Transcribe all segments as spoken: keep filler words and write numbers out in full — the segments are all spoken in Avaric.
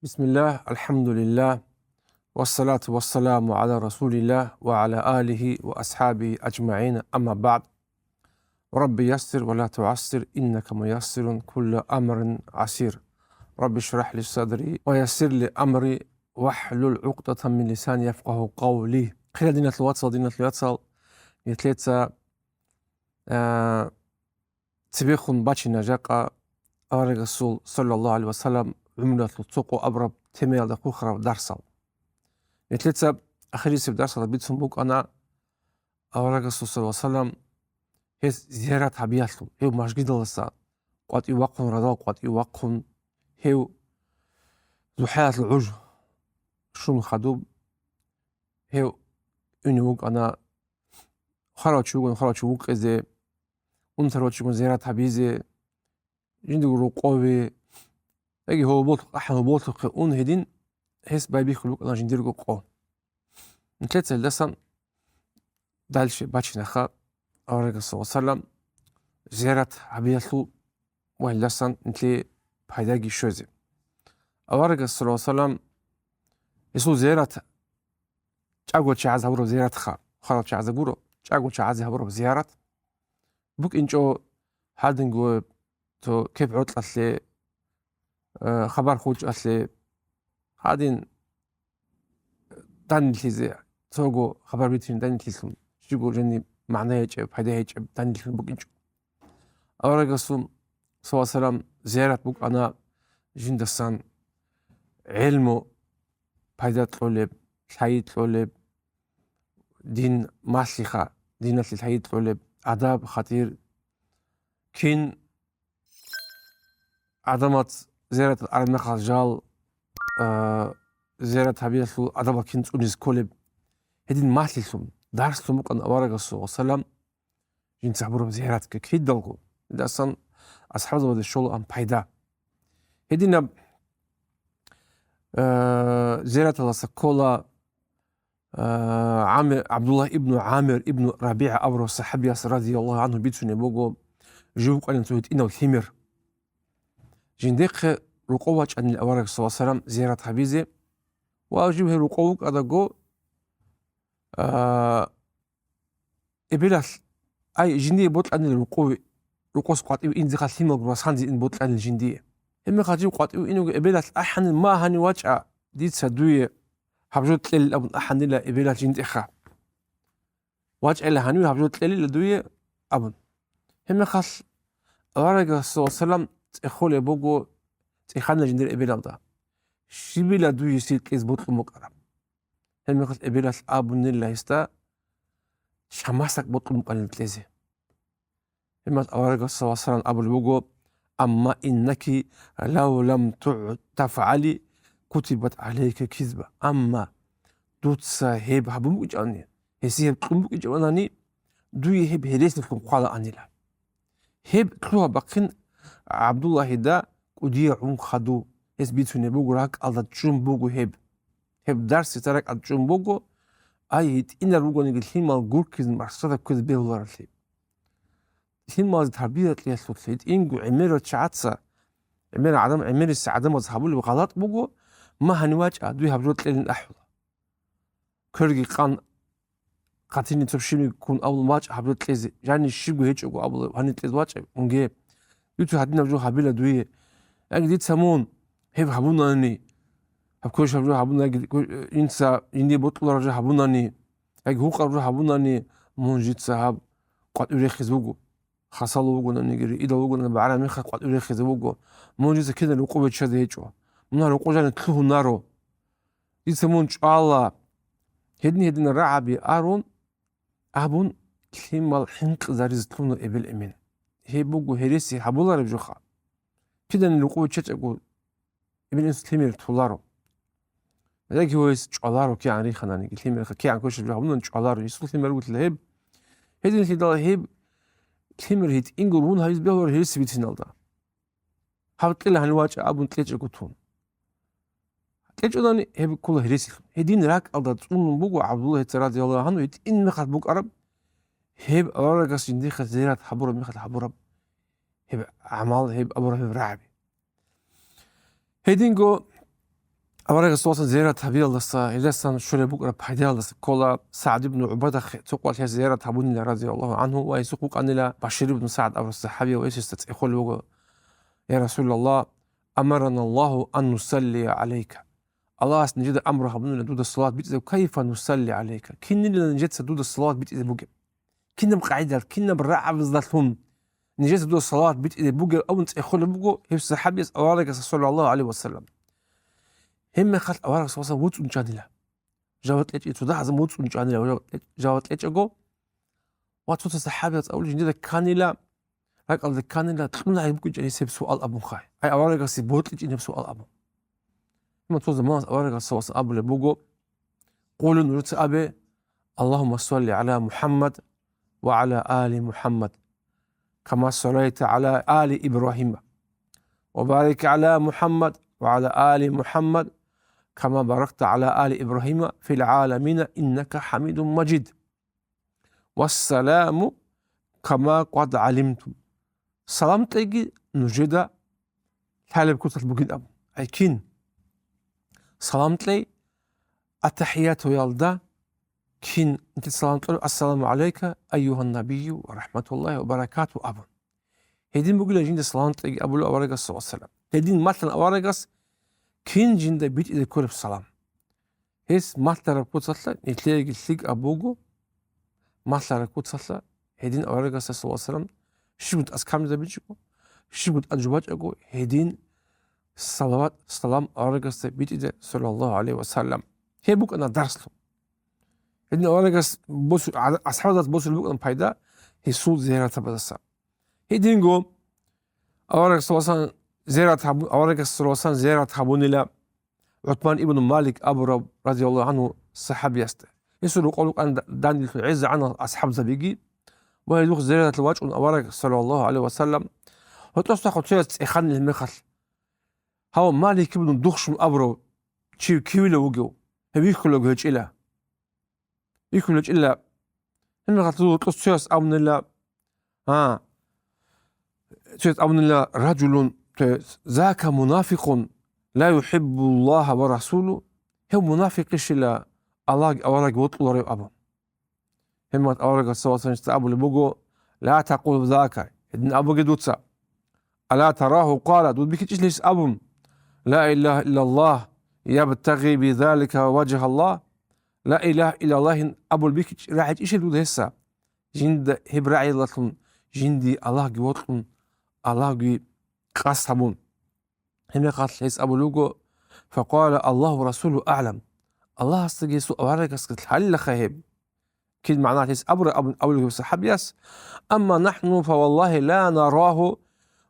بسم الله، الحمد لله، والصلاة والسلام على رسول الله وعلى آله وأصحابه أجمعين، أما بعد. رب يسر ولا تعسر، إنك ميسر كل أمر عسير. رب اشرح لي صدري ويسر لي أمري واحلل عقدة من لساني يفقهوا قولي. Хирал диналъул вацал, диналъул яцал, нилъеца, а, цебехун бачина жакъа аварагасул, саллаллагьу гӀалайгьи ва саллам, гӀумруялъул цо къо абураб темаялда хурхараб дарсал. Нилъеца ахирисеб дарсалда бицун букӀана аварагасул, саллаллагьу гӀалайгьи ва саллам, гьес зиярат гьабиялъул, гьев мажгиталдаса къватӀив вахъун, радал къватӀив вахъун, гьев ЗухӀаялъул гӀуж щун хадуб, гьев унев вукӀана, хварав чи вугони хварав чи вукъизе, унтарав чи вугони зиярат гьабизе, жиндирго рокъове, яги гьоболлъухъ, ахӀан гьоболлъухъе ун гьедин, гьес байбихьулеб букӀана жиндирго къо. Нилъеца гьелдасан дальше бачинаха, аварагас, саллаллагьу гӀалайгьи ва саллам, зиярат гьабиялъул ва гьелдасан нилъее пайдаги щвезе. Аварагас, саллаллагьу гӀалайгьи ва саллам, гьесул зиярат, чӀаго чагӀаз гьабураб зияратха, хварал чагӀазда гуро, чӀаго чагӀазе гьабураб зиярат букӀинчӀо гьадинго цо кеп-гӀоркьалъе, э, хабар хучӀалъе, гьадин данилъизе, цого хабар битине данилъилъун, щибго жани магӀна гьечӀеб, пайда гьечӀеб данилъун букӀинчӀо. Аварагасул, саллаллагьу гӀалайгьи ва саллам, зиярат букӀана жиндасан гӀелму пайда кьолеб, лъай кьолеб, дин малъиха, диналъе лъай кьолеб, адаб, хатир. Кин гӀадамаз зияраталде араб мехалъ жал, а, зиярат гьабиялъул адабал кин цӀунизе кколеб, гьедин малъилъун, дарслъун букӀана аварагасул, саллаллагьу гӀалайгьи ва саллам, жинца гьабураб зияратги кидалго, гьелдасан асхӀабзабазе щолаан пайда. Гьединаб, э, зияраталдаса ккола, э, ГӀамир, ГӀабдуллагь ибну ГӀамир ибну РабигӀа абурав сахӀабияс, радияллагьу гӀангьу, бицунеб буго, жив вукӀанин цо гьитӀинав лъимер. Жиндехъе рокъов вачӀанил авараг, саллаллагьу гӀалайгьи ва саллам, зиярат гьабизе. Ва жив гьев рокъов вукӀадаго, а, эбелалъ, ай, жиндие бокьанила рокъове, рокъос къватӀив индихъа лъималго ва санзе ин бокьанила жиндие. Гьебмехалъ жив къватӀив инего эбелалъ ахӀанила, ма гьанив вачӀа, дица дуе гьаб жо кьелил абун ахӀанила эбелалъ жиндехъа. ВачӀайила гьанив гьаб жо кьелила дуе абун. Гьебмехалъ аварагас, саллаллагьу гӀалайгьи ва саллам, цӀехолеб буго, цӀеханила жиндир эбелалда. Щибила дуе сир кьез бокьун букӀараб? Гьебмехалъ эбелалъ абунила гьесда, шамасдакӀ бокьун букӀанила кьезе. Гьебмехалъ аварагас, саллаллагьу гӀалайгьи ва саллам, абулеб буго: «Амма иннаки лав лам ту-, тафгӀали, кутибат гӀалайки кизба». Амма дуца гьеб гьабун букӀани, гьесие гьеб кьун букӀинчӀебани, дуе гьеб гьересилъун хъвалаанила. Гьеб лъугьа-бахъин ГӀабдуллагьида кӀудияв гӀун хадув, гьес бицунеб буго ракӀалда чӀун буго гьеб. Гьеб дарс гьесда ракӀалда чӀун буго, ай, гьитӀинал ругониги лъимал гуркиз, махсаразе кквезе бегьуларевлъи. Лъималазе тарбия кьеялъулъ, гьитӀинго гӀемерал чагӀаца, гӀемерал гӀадам, гӀемерисел гӀадамаз гьабулеб гъалатӀ буго, ма гьанив вачӀа, дуе гьаб жо кьелин ахӀула. Кверги къан, хъатине цо щибниги ккун абун вачӀа гьаб жо кьезе, жанив щибго гьечӀого абула, гьанив кьезе вачӀа, унге, дуца гьадинаб жо гьабила дуе. Яги дица мун гьеб гьабунани, гьаб квешаб жо гьабунани, инца жиндие бокьулареб жо гьабунани, яги гьукъараб жо гьабунани, мун жица гьаб къватӀив рехизе вуго. Хасало вугонаниги, идал вугонаниги, багӀараб мехалъ къватӀив рехизе вуго. Мун жица киданиги рокъове чӀезе гьечӀо. Мун гьаб рокъов жанив лъугьунаро. Дица мун чӀвала. Гьедин-гьединал рагӀаби арун, абун, лъимал хӀинкъизаризе лъугьуна эбел-эмен. Гьеб буго гьереси гьабулареб жоха. Киданиги рокъове чӀечӀого, эбел-инсул лъимер толаро. Яги гьес чӀваларо, кигӀан рихананиги, лъимерха кигӀан квешаб жо гьабунани чӀваларо, гьесул лъимер вугилан гьеб. Гьединлъидал гьеб лъимер гьитӀинго рун гьабизе бегьуларо гьереси бициналда. Гьаб кьела гьанив вачӀа абун кьечӀого тун. КьечӀонани гьеб ккола гьересилъун. Гьедин ракӀалда цӀунун буго ГӀабдуллагьица, радияллагьу гӀангьу, гьитӀин мехалъ букӀараб, гьеб аварагас жиндихъе зиярат гьабураб мехалъ гьабураб гьеб гӀамал, гьеб абураб гьеб рагӀаби. Гьединго Аварагасул зиярат гьабиялдаса, гьелдасан щолеб букӀараб пайдаялдаса ккола. СагӀд ибн ГӀубада цо къоялъ гьес зиярат гьабунила, радияллагьу гӀангьу, ва гьесухъ вукӀанила Башир ибн СагӀд абурасда сахӀабияв, гьесда цӀехолеб буго: «Я Расулаллагь, амарана Аллагьу ан нусаллия гӀалайка». Аллагьас нижеда амру гьабунила дуда салават битӀизе. «Кайфа нусалли гӀалайка?» Кинилила нижеца дуда салават битӀизе бугеб? Кинаб къагӀидал, кинаб рагӀабаздалъун нижеца дуда салават битӀизе бугеб абун цӀехолеб буго гьев сахӀабияс аварагасда, саллаллагьу гӀалайгьи ва саллам. Гьебмехалъ аварагас вацал вуцӀцӀун чӀанила. Жаваб кьечӀого, цо дагьазда вуцӀцӀун чӀанила, жаваб кьечӀого. Ва цо-цо сахӀабиял абула жиндида кканила, ракӀалда кканила, кьуна гьеб букӀинчӀеб гьесиб суал абун хай. Ай аварагасе бокьичӀеб суал абун. Амма цо заманалъ аварагас вацал абулеб буго: «Къулу», нужеца абе: «Аллагьумма салли гӀала МухӀаммад ва гӀала али МухӀаммад, кама саллайта гӀала али Ибрагьима, ва барик гӀала МухӀаммад ва гӀала али МухӀаммад, кама баракта гӀала али Ибрагьима фил гӀаламина иннака ХӀамидун Мажид. Вассаламу кама къад гӀалимтум». Салам кьеги нужеда лъалеб куцалъ бугин абун. Ай кин? Салам кьей, аттахӀиятуялда кин салам кьолеб: «Ассаламу гӀалайка, айюгьан набийю ва рахӀматуллагьи ва баракатугьу», – абун. Гьедин бугила жинда салам кьеги абула аварагас, саллаллагьу гӀалайгьи ва саллам. Гьедин малъана аварагас кин жинда битӀизе кколеб салам. Гьес малъараб куцалъа нилъееги лъикӀаб буго, малъараб куцалъа гьедин аварагасда, саллаллагьу гӀалайгьи ва саллам, щиб тӀаса камизабичӀого, щиб тӀад жубачӀого, гьедин салават, салам аварагасда битӀизе, саллаллагьу гӀалайгьи ва саллам. Гьеб букӀана дарслъун. Гьедин аварагас босу-, а-, асхӀабазда босулеб букӀана пайда гьесул зияратабаздаса. Гьединго аварагас васан зиярат гьабу-, аварагас васан зиярат гьабунила ГӀутбан ибн Малик абурав, радияллагьу гӀангьу, сахӀабиясда. Гьесул рукъалда рукӀана данделъун гӀезегӀанал асхӀабзабиги ва гьезухъ зияраталъе вачӀун авараг, саллаллагьу гӀалайгьи ва саллам. Гьоркьосда цояс цӀеханила гьебмехалъ: «Гьав, Малик ибн Духшум абурав чи кивила вугев? Гьев вихьулаго гьечӀила». Вихьулев чӀила. Гьебмехалъ гьоркьос цояс абунила, а, цояс абунила: «Ражулун, то есть, зака мунафикъун, ла юхӀиббуллагьа ва расулу». Гьев мунафикъищила, Аллагь авараг вокьуларев абун. Гьебмехалъ аварагас, саллаллагьу гӀалайгьи ва саллам, абулеб буго: «Ла такъул зака», гьедин абуге дуца. «Ала тарагьу къала», дуд бихьичӀищ гьес абун: «Ла илагьа иллаллагь, ябтагъи бизалика важгьаллагь»? «Ла илагьа иллаллагьин» абул бихьичӀ-, рагӀичӀищ дуд гьесда? Жинда гьеб рагӀиялдалъун жиндие Аллагьги вокьун, Аллагьги къасд гьабун. Гьебмехалъ гьес абулеб буго: «Факъала Аллагьу ва расулугьу агӀлам». Аллагьасдаги гьесул аварагасдаги лъалилаха гьеб. Кин магӀна гьес абура абун абулеб гьев сахӀабияс: «Амма нахӀну, фаваллагьи, ла нарагьу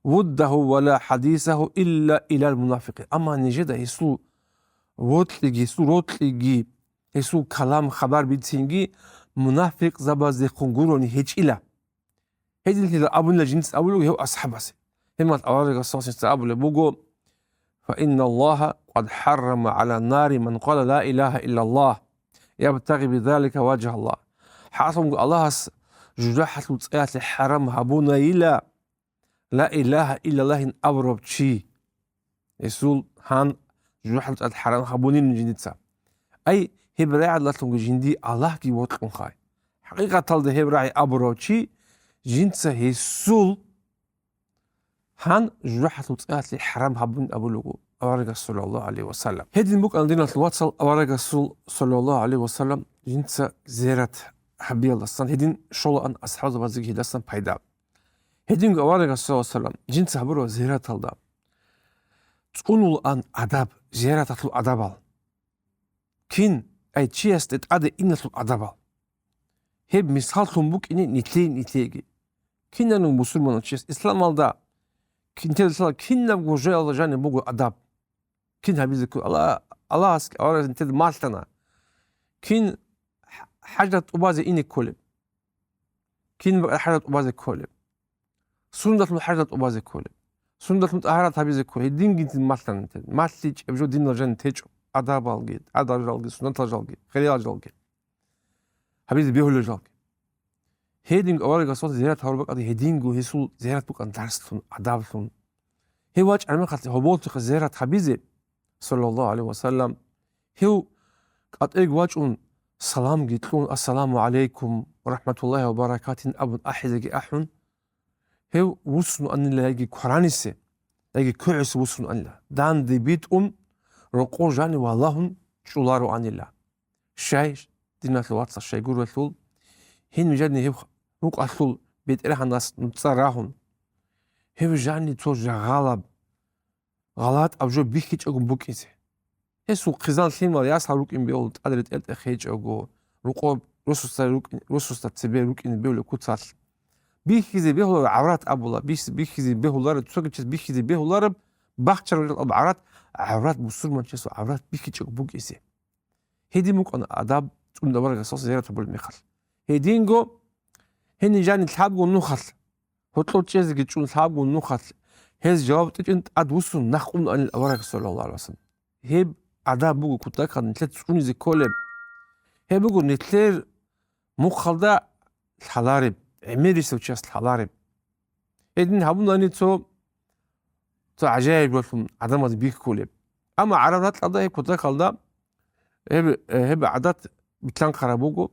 вуддагьу ва ла хӀадисагьу илла илал мунафикъин». Амма нижеда гьесул вокьиги, гьесул рокьиги, гьесул калам, хабар бицинги мунафикъзабаздехун гурони гьечӀила. Гьединлъидал абунила жинца абулеб гьев асхӀабасе. Гьебмехалъ аварагас саллаллагьу гӀалайгьи ва саллам абулеб буго: «Фа инналлагьа къад хӀаррама гӀалан-нари ман къала ла илагьа иллаллагь, ябтагъи бизалика важгьаллагь». ХӀакълъунго Аллагьас жужахӀалъул цӀаялъе хӀарам гьабунайила ла илагьа иллаллагьин абурав чи. Гьесул гьан жужахӀалъул цӀаялъе хӀарам гьабунин жиндица. Ай, гьеб рагӀиялдалъунги жиндие Аллагьги вокьун хай. ХӀакъикъаталда гьеб рагӀи абурав чи жинца гьесул гьан жужахӀалъул цӀаялъе хӀарам гьабун абулеб буго аварагас, саллаллагьу гӀалайгьи ва саллам. Гьедин букӀана, диналъул вацал, аварагасул, саллаллагьу гӀалайгьи ва саллам, жинца зиярат гьабиялдасан, гьедин щолаан асхӀабзабазеги гьелдасан пайда. Гьединго аварагас, саллаллагьу гӀалайгьи ва саллам, жинца гьабураб зияраталда цӀунулаан адаб, зияраталъул адабал. Кин, ай, чиясде тӀаде иналъул адабал. Гьеб мисаллъун букӀине нилъее-нилъееги. Киналго бусурманав чияс исламалда, кин-, нилъеда лъала кинабго жоялда жаниб буго адаб. Кин гьабизе кколеб, Аллагь-, Аллагьасги аварагасги нилъеда малъана. Кин хӀ-, хӀажат тӀубазе ине кколеб. Кин бакӀалъ хӀажат тӀубазе кколеб. Сундалъун хӀажат тӀубазе кколеб. Сундалъун тӀагьарат гьабизе кколеб. Гьединги малъана нилъеда. МалъичӀеб жо динал жаниб течӀо. Адабалги, адаб жалги, суннатал жалги, хириял жалги. Гьабизе бегьулел жалги. Гьединго аварагасул зиярат гьабураб бакӀалда гьединго гьесул зиярат букӀана дарслъун, адаблъун. Гьев вачӀараб мехалъ гьоболлъухъе зиярат гьабизе, саллаллагьу гӀалайгьи ва саллам, гьев къатӀеги вачӀун, саламги кьун, «Ассаламу гӀалайкум ва рахӀматуллагьи ва баракатин» абун ахӀизеги ахӀун, гьев вуссун анила яги кваранисе, яги квегӀисе вуссун анила. Данде битӀун, рокъов жанив валагьун чӀоларо анила. Щай, диналъул вацал, щай гурелъул, гьенив жанив гьеб рукъалъул бетӀергьанас нуцӀа рагьун, гьев жанив цо жагъалаб, гъалатӀаб жо бихьичӀого букӀине. Гьесул хъизан-лъимал ясал рукӀине бегьула, тӀад ретӀел-тӀех гьечӀого, рокъоб росасда рукӀин-, росасда цебе рукӀине бегьулеб куцалъ. Бихьизе бегьулареб гӀаврат абула, бихь-, бихьизе бегьулареб, цоги чияс бихьизе бегьулареб, бахчараб гӀаврат, гӀаврат бусурманчиясул гӀаврат бихьичӀого букӀине. Гьедин букӀана адаб цӀунида аварагасул зиярат гьабулеб мехалъ. Гьединго, гьенив жанив лъабго нухалъ, гьоркьор чӀезеги чӀун лъабго нухалъ, гьез жаваб тӀичӀин тӀад вуссун нахъ ун анил авараг, саллаллагьу гӀалайгьи ва саллам. Гьеб адаб буго кутакалда нилъер цӀунизе кколеб. Гьеб буго нилъер мухъалда лъалареб, гӀемерисев чияс лъалареб. Гьедин гьабунани цо, цо гӀажаиблъун гӀадамаз бихьулеб. Амма гӀараб ракьалда гьеб кутакалда гьеб, гьеб гӀадат битлъанхъараб буго,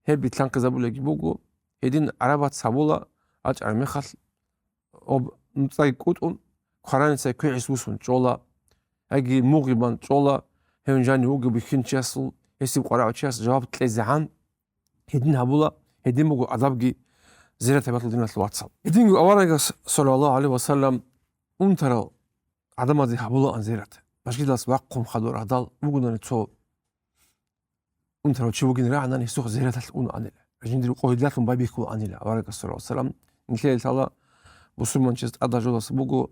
гьеб битлъанхъизабулебги буго. Гьедин гӀарабац гьабула, вачӀараб мехалъ, об нуцӀаги кӀутӀун, квараниса квегӀис вуссун чӀола, яги мугъ бан чӀола, гьев жанив вугев бихьинчиясул, гьесие къваригӀечияс жаваб кьезегӀан. Гьедин гьабула, гьедин буго адабги зиярат гьабиялъул, диналъул вацал. Гьединго аварагас, саллаллагьу гӀалайгьи ва саллам, унтарал гӀадамазе гьабулаан зиярат. Мажгиталъ вахъун хадур гьадал вугони цо унтарав чи вугин рагӀанани гьесухъ зияраталъ унаанила. Жиндир къойдалъун байбихьулаанила аварагас, саллаллагьу гӀалайгьи ва саллам. Нилъеда лъала бусурманчияс тӀадаб жоялдаса буго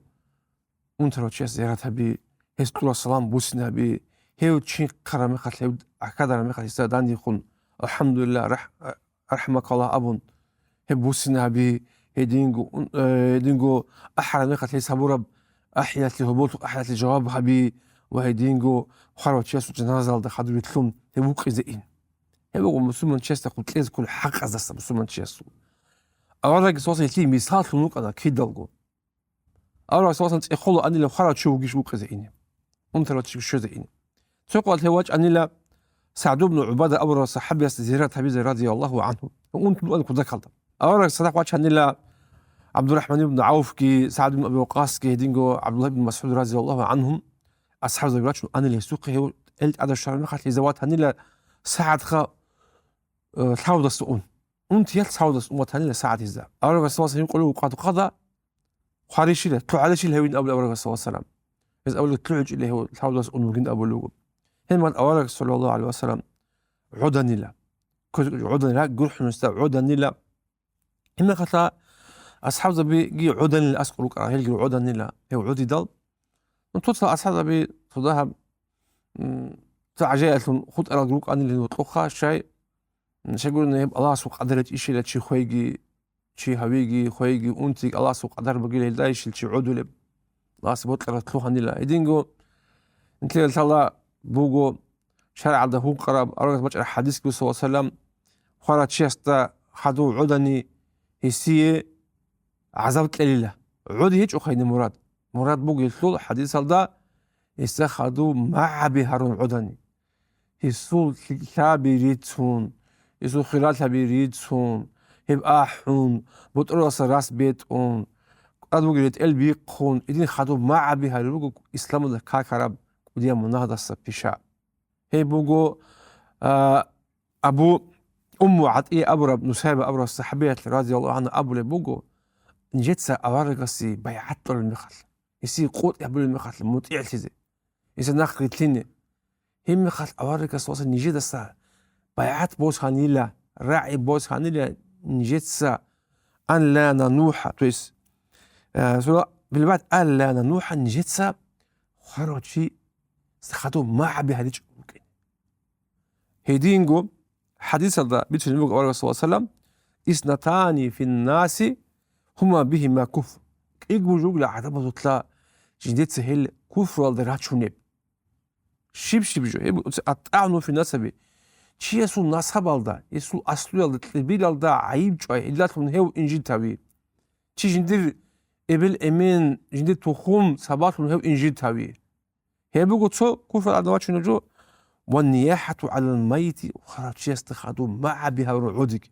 унтарав чияс зиярат гьаби, гьес кьураб салам буссине гьаби, гьев чӀинкъараб мехалъ, гьев ахьадараб мехалъ гьесда дандехун, «АлхӀамдулиллагь, рахӀ-, рахӀмакаллагь» абун, гьеб буссине гьаби, гьединго ун-, э, гьединго ахӀараб мехалъ гьес гьабураб ахӀиялъе, гьоболлъухъ ахӀиялъе жаваб гьаби ва гьединго хварав чиясул жаназаялда хадур вилълъун гьев вукъизе ин. Гьеб буго мусулманчиясда хутӀлъезе кколеб хӀакъаздаса мусулманчиясул. Аварагас васан гьелъие мисаллъун вукӀана кидалго. Аварагас васан цӀехолаанила хварав чи вугищ вукъизе ине. Унтарав чи щвезе ине. Цо къоялъ гьев вачӀанила СагӀд ибн ГӀубада абурав сахӀабиясда зиярат гьабизе, радияллагьу гӀангьу. Унтун вукӀана кутакалда. Аварагас цадахъ вачанила ГӀабдурахӀман ибн ГӀавфги, СагӀд ибн Аби Ваккасги, гьединго ГӀабдуллагь ибн МасгӀуд, радияллагьу гӀангьум, асхӀабзаби рачун анила гьесухъе, гьев гӀел тӀадаб щвараб мехалъ гьезда ватанила сагӀатха, э, лъавдаса ун. Унтиялъ лъавдаса ун ватанила сагӀат гьезда. Аварагас васан гьикъулев вукъадухъада, хварищила, лъугӀалищила гьевин абули аварагас, саллаллагьу гӀалайгьи ва саллам. Гьез абули лъугӀичӀила гьев лъавдаса ун вугин абулев вуго. Гьебмехалъ аварагас, саллаллагьу гӀалайгьи ва саллам, гӀоданила. Ккозе гӀоданила, гурхӀун гьесда гӀоданила. Гьебмехалъ асхӀабзабиги гӀоданила аскӀор рукӀарал, гьелги гӀоданила, гьев гӀодидал. Ну, цоцал асхӀабзаби цо дагьаб, м, цо гӀажаиблъун хутӀаралги рукӀанила гьев кьоха, щай, м, щайгурелъул гьеб Аллагьасул къадар гьечӀищила чи хвейги, чи гьавиги, хвейги, унтиги Аллагьасул къадар бугила гьелдайищил чи гӀодулеб. Аллагьас бокьаралъ лъугьанила. Гьединго нилъеда лъала буго шаргӀалда гьукъараб, аварагас бачӀараб хӀадисги, саллаллагьу гӀалайгьи ва саллам, хварав чиясда хадув гӀодани гьесие гӀазаб кьелила. ГӀоди гьечӀоха гьениб мурад. Мурад буго гьелъул хӀадисалда гьесда хадув магӀаби гьарун гӀодани. Гьесул лъикӀлъаби рицун, гьесул хиралъаби рицун, гьеб ахӀун, ботӀролдаса рас бетӀун, тӀад бугеб ретӀел бихъун, гьедин хадуб магӀаби гьариб буго исламалда какараб кӀудияб мунагьалдаса пиша. Гьеб буго, а, Абу Умму ГӀатӀия абураб, Нусайба абураб сахӀабиялъ, радияллагьу гӀангьу, абулеб буго, нижеца аварагасе байгӀат кьолеб мехалъ, гьесие къотӀи гьабулеб мехалъ мутӀигӀлъизе, гьесда нахъ рилълъине. Гьебмехалъ аварагас ва нижедаса байгӀат босанила, рагӀи босанила нижеца, ан ла нанухӀа, то есть, э, сура билбат, ан ла нанухӀа, нижеца хварав чи хадуб магӀаби гьаричӀого букӀине. Гьединго хӀадисалда бицунеб буго аварагас, саллаллагьу гӀалайгьи ва саллам, «Иснатани финнаси гьума бигьима куфр». КӀиго жо бугила гӀадамазулъа жиндица гьел куфруялда рачунеб. Щиб-щиб жо? Гьеб ат-тӀагӀну фи насаби. Чиясул насабалда, гьесул аслуялда, кьибилалда гӀайиб чӀвай, гьелдалъун гьев инжит гьави. Чи жиндир эбел-эмен, жиндир тухум сабаблъун гьев инжит гьави. Гьеб буго цо куфар адам вачунеб жо, ва нияхӀату гӀалал майити, хварав чиясда хадуб магӀаби гьабураб гӀодиги.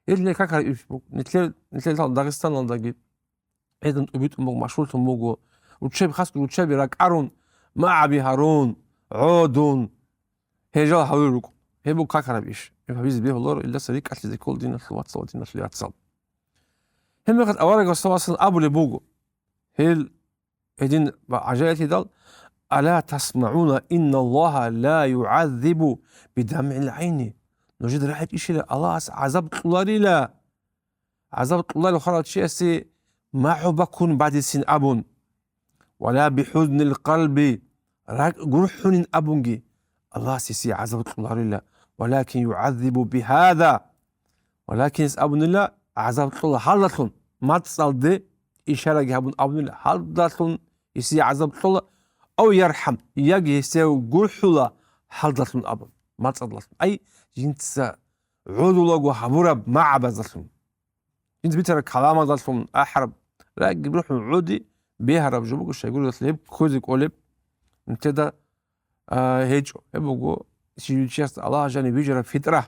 Ил не какараб иш буго. Нилъер, нилъер Дагъистаналдаги гӀедан тӀубитӀун буго, машгьурлъун буго. Руччаби, хасго руччаби ракӀарун, магӀаби гьарун, гӀодун, гьежал гьавил рукӀун. Гьеб буго какараб иш. Гьеб гьабизе бегьуларо, илдаса рикӀкӀалъизе ккола, диналъул вацал ва диналъул яцал. Гьебмехалъ авараг саллаллагьу гӀалайгьи ва саллам абулеб буго, гьел гьедин ва гӀажаиблъидал: «Ала тасмагӀуна инналлагьа ла югӀаззибу бидамгӀил гӀайни?» Нужеда рагӀичӀищила Аллагьас гӀазаб кьоларила? ГӀазаб кьоларев хварав чиясе магӀу баккун бадисин абун, «Ва ла бихӀузнил къалби», ракӀ гурхӀунин абунги, Аллагьас гьесие гӀазаб кьоларила, «Валакин югӀаззибу бигьаза», валакин гьес абунила, гӀазаб кьола гьалдалъун, мацӀалде ишараги гьабун абунила, гьалдалъун гьесие гӀазаб кьола, «ав ярхӀам», яги гьесие гурхӀула гьалдалъун абун, мацӀалдалъун. Ай, жинца гӀодулаго гьабураб магӀабаздалъун. Жинца бицараб каламаздалъун ахӀараб, ракӀги бухӀун гӀоди бегьараб жо буго, щайгурелъул гьеб ккозе кӀолеб нилъеда, а, гьечӀо. Гьеб буго, чи-, чиясда Аллагь жаниб бижараб фитӀра,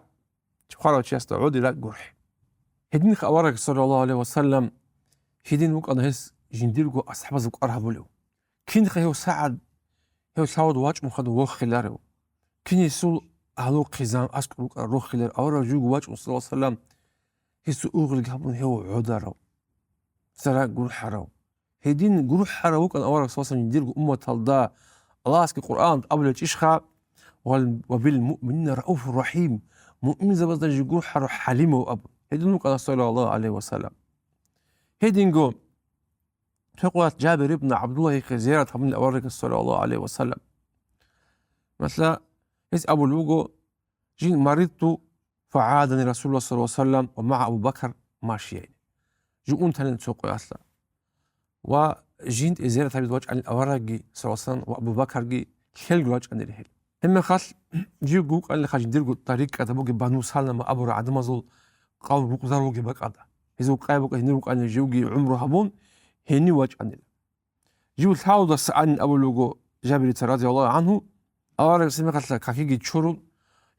чи хварав чиясда гӀоди ракӀ гурхӀи. Гьединха авараг, саллаллагьу гӀалайгьи ва саллам, гьедин вукӀана гьес жиндирго асхӀабазул кӀвар гьабулев. Кинха гьев сагӀат, гьев лъавад вачӀун хадув вохиларев? Кин гьесул агьлу-хъизан аскӀор рукӀарал рохилар авараг живго вачӀун, саллаллагьу гӀалайгьи ва саллам, гьесул ургъелги гьабун гьев гӀодарав, цо ракӀ гурхӀарав? Гьедин гурхӀарав вукӀан авараг, саллаллагьу гӀалайгьи ва саллам, жиндирго умматалда. Аллагьасги Къуръаналда абулечӀищха: «Ва, ва бил муъминина рауфур рахӀим», муъминзабазда жив гурхӀарав, хӀалимав абун. Гьедин вукӀана, саллаллагьу гӀалайгьи ва саллам. Гьединго Цо къоялъ Жабир ибн ГӀабдуллагьихъе зиярат гьабунила аварагас, саллаллагьу гӀалайгьи ва саллам. Масала, гьес абулеб буго: «Жин маридту, фагӀадани Расулуллагь, саллаллагьу гӀалайгьи ва саллам, ва магӀа Абу Бакр машияйн». Жив унтанин цо къоялъа. Ва жинда зиярат гьабизе вачӀанил аварагги, саллаллагьу гӀалайгьи ва саллам, ва Абу Бакарги лъелго вачӀанила гьел. Гьебмехалъ, живго вукӀанилаха жиндирго тӀарикъатда бугеб Бану Салама абурал гӀадамазул къавм рукъзар вугеб бакӀалда. Гьезул къай букӀа гьенир вукӀанила живги гӀумру гьабун, гьенив вачӀанила. Жив лъалдаса анин абулего Жабирица, радияллагьу гӀангьу, аварагас гьебмехалъа какиги чурун,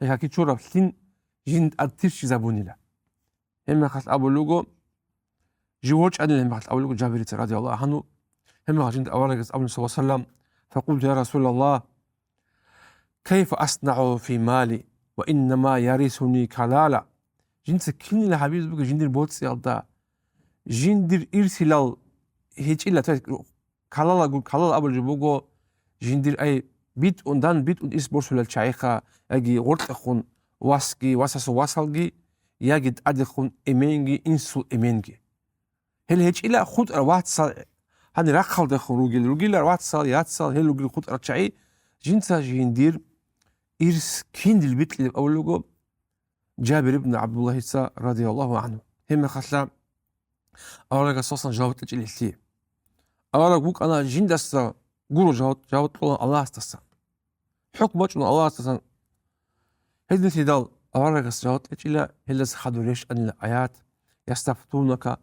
гьеб каки чураб лъим жинда тӀад тирчизабунила. Гьебмехалъ абулего, жив вачӀанила гьебмехалъ абулего Жабирица, радияллагьу гӀангьу, гьебмехалъ жинда аварагас абуни, саллаллагьу гӀалайгьи ва саллам: «Факъулту, я Расулаллагь, кайфа аснагӀу фи мали ва иннама ярисуни калала?» Жинца кинила гьабизе буго жиндир боцӀиялда? Жиндир ирсилал гьечӀила, то есть калала гур-, калала абулеб жо буго, жиндир ай битӀун, дан битӀун ирс босулел чагӀиха, яги гъоркьехун васги, васасул васалги, яги тӀадехун эменги, инсул эменги. Гьел гьечӀила хутӀарал вацал, гьанир рахъалдехун ругел, ругила вацал, яцал, гьел ругел хутӀарал чагӀи, жинца жиндир ирс киндил бикьилеб абулего, Жабир ибн ГӀабдуллагьица, радияллагьу гӀангьу. Гьебмехалъа аварагас васан жаваб кьечӀила гьелъие. Авараг вукӀана жиндаса гуро жаваб, жаваб кьола Аллагьасдасан. ХӀукму бачӀуна Аллагьасдасан. Гьединлъидал аварагас жаваб кьечӀила, гьелдаса хадур рещтӀанила аят: «Ястафтунака,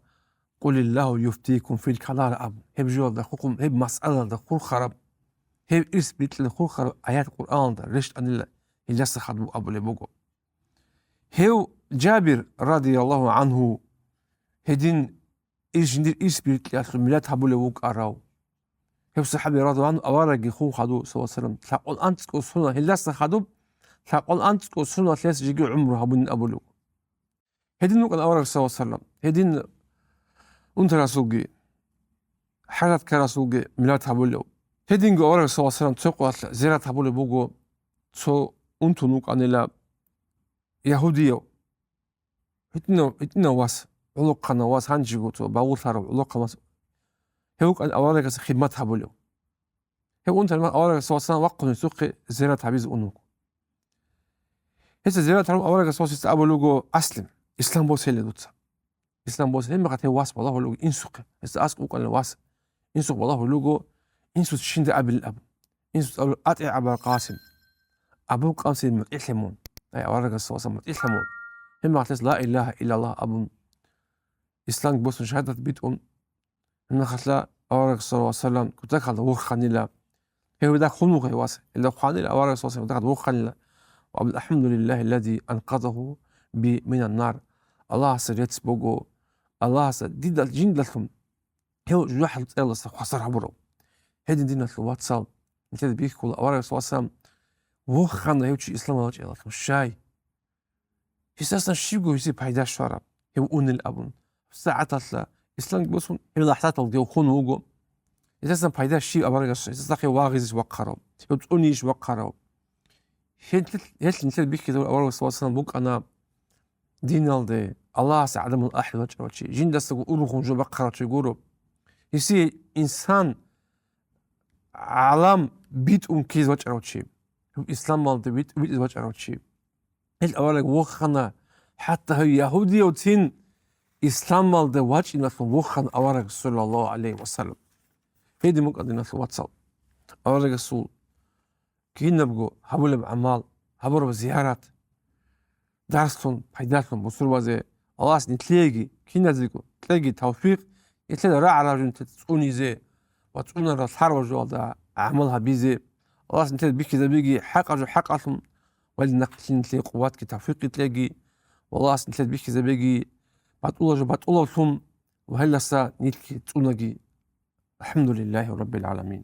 къулиллагьу юфтикум фил калала», абун. Гьеб жоялда хухъун, гьеб масъалалда хурхараб, гьеб ирс бикьилда хурхараб аят Къуръаналда рещтӀанила, гьелдаса хадуб абулеб буго. Гьев Жабир, радияллагьу гӀангьу, гьедин ир жиндир ирс бикьиялъул миллат гьабулев вукӀарав. Гьев сахӀаби, радияллагьу гӀангьу, аварагги хун хадув, саллаллагьу гӀалайгьи ва саллам, лъакъун анцӀго сона, гьелдаса хадуб лъакъун анцӀго соналъ гьес жеги гӀумру гьабунин абулев. Гьедин вукӀана авараг, саллаллагьу гӀалайгьи ва саллам, гьедин унтарасулги, хӀажат ккарасулги миллат гьабулев. Гьединго авараг, саллаллагьу гӀалайгьи ва саллам, цо къоялъ зиярат гьабулеб буго, цо унтун вукӀанила ягьудияв. ГьитӀинав, гьитӀинав вас, гӀолохъанав вас, гьанжего цо багъулъарав гӀолохъан вас. Гьев вукӀан аварагас хидмат гьабулев. Гьев унтарман аварагас васан вахъун гьесухъе зиярат гьабизе ун вуго. Гьесда зиярат гьарун аварагас вас гьесда абулего: «Аслим, ислам босейила дуца». Ислам босейила, гьебмехалъ гьев вас балагьулего инсухъе. Гьесда аскӀов вукӀанила вас. Инсухъ балагьулего, инсуца щинда абилин абун. Инсуца абулеб: «АтӀигӀ Абал Къасим». Абул Къасим мутӀигӀлъе мун. Ай, аварагас васан мутӀигӀлъе мун. Гьебмехалъ гьес ла илагьа иллаллагь абун, ислам босун шагьадат битӀун, гьебмехалъа авараг, саллаллагьу гӀалайгьи ва саллам, кутакалда воханила. Гьев гьедахъ хун вуго гьев вас. Гьелда хъванила аварагас васан, гьедахъ вухъанила. Ва алхӀамдулиллагьи ллази анкъазагьу би минан нар. Аллагьасе рецц буго. Аллагьасе дида жиндалъун гьев жужахӀалъул цӀералдаса хвасар гьабурав. Гьедин, диналъул вацал, нилъеда бихьула аварагас васан вухъана гьев чи исламалда вачӀиналъун. Щай? Гьесдасан щибго гьесие пайда щвараб, гьев унел абун. СагӀаталъа исламги босун, гьеб лахӀзаталда гьев хун вуго. Гьесдасан пайда щиб аварагас, гьесдасахъе вагъизищ вахъарав, гьев цӀунийищ вахъарав? Гьел, гьел нилъер бихьизавул аварагас васан букӀана диналде, Аллагьасе гӀадамал ахӀи вачӀарав чи, жиндасаго ургъун жо бахъарав чи гуро. Гьесие инсан, гӀалам битӀун ккезе вачӀарав чи, гьев исламалде витӀ-, витӀизе вачӀарав чи. Гьел авараг вохана, хӀатта гьев ягьудияв цин исламалда вачӀиналъун вохана авараг, саллаллагьу гӀалайгьи ва саллам. Гьедин букӀана, диналъул вацал, аварагасул кинабго гьабулеб гӀамал, гьабураб зиярат, дарслъун, пайдалъун бусурбазе, Аллагьас нилъееги, киназего кьеги тавфикъ, нилъеда рагӀараб жо нилъеда цӀунизе ва цӀунарал лъараб жоялда гӀамал гьабизе. Аллагьас нилъеда бихьизабеги хӀакъаб жо хӀакъалъун, ва нахъе нилъее къуватги тавфикъги кьеги. Ва Аллагьас нилъеда бихьизабеги батӀулаб жо батӀулаблъун ва гьелдаса нилъги цӀунаги. АлхӀамдулиллагьи раббил гӀаламин.